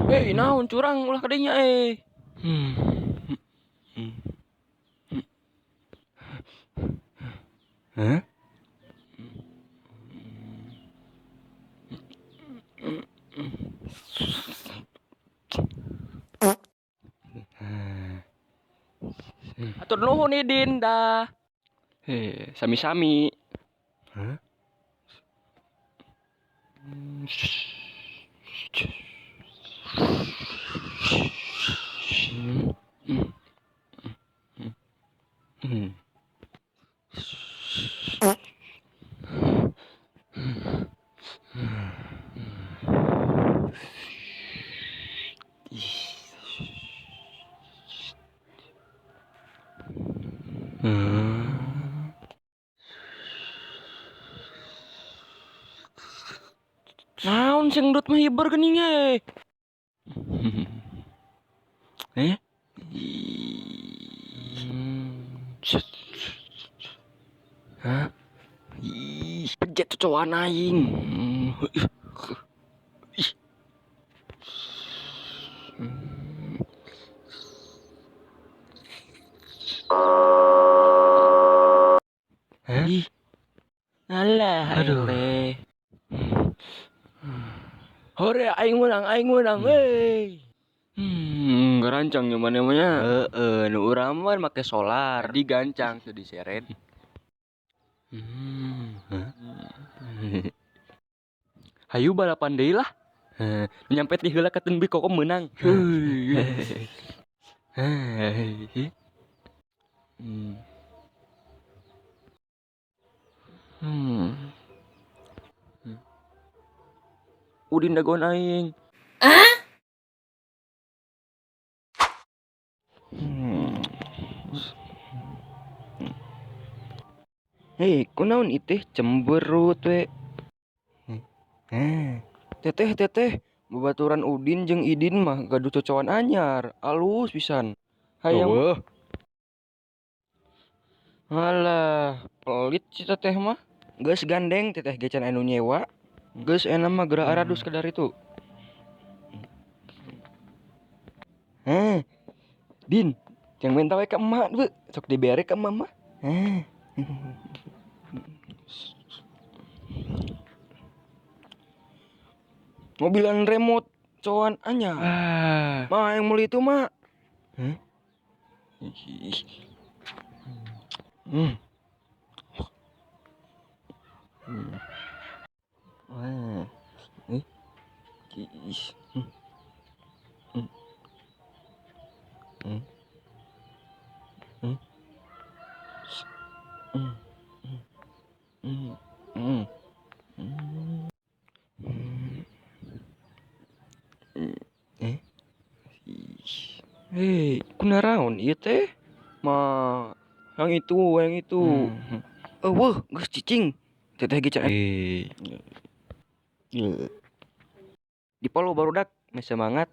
Eh, naon curang ulah kadinya eh. Hah? Atur nuhun Idin dah. Heh, sami-sami. Hah? Naon sing ndut mah hiber geuning eh. Eh? Hah? Ih, pejet cocokan aing. Ih. Hah? Ih. Alah, aduh. Hore aing menang, euy. Garancang nyaman namanya. Heeh, nu urang mah make solar, digancang teu diseret. Hayu balapan deui lah. Nyampe ti heula ka Tenbi Kokom meunang. Udin dagoan aing. Hei, kunaon iteh cemberut we. Teteh teteh, babaturan Udin jeung Idin mah gaduh cocoan anyar, alus pisan. Hayang. Alah, pelit si teteh mah. Geus gandeng teteh ge can anu nyewa. Geus enak mah geura aradus ka daritu. Heh. Din, jang minta we ka emak we, sok dibere ka emak mah. Heh. Mobilan remote coan anyar. Mah yang meuli itu mah. Heh. Wah. Eh. Ih. Eh. Hei, kunaraon ieu teh? Ma, yang itu, yang itu. Eueuh, geus cicing. Teteh ge can. Di follow barudak, meh semangat.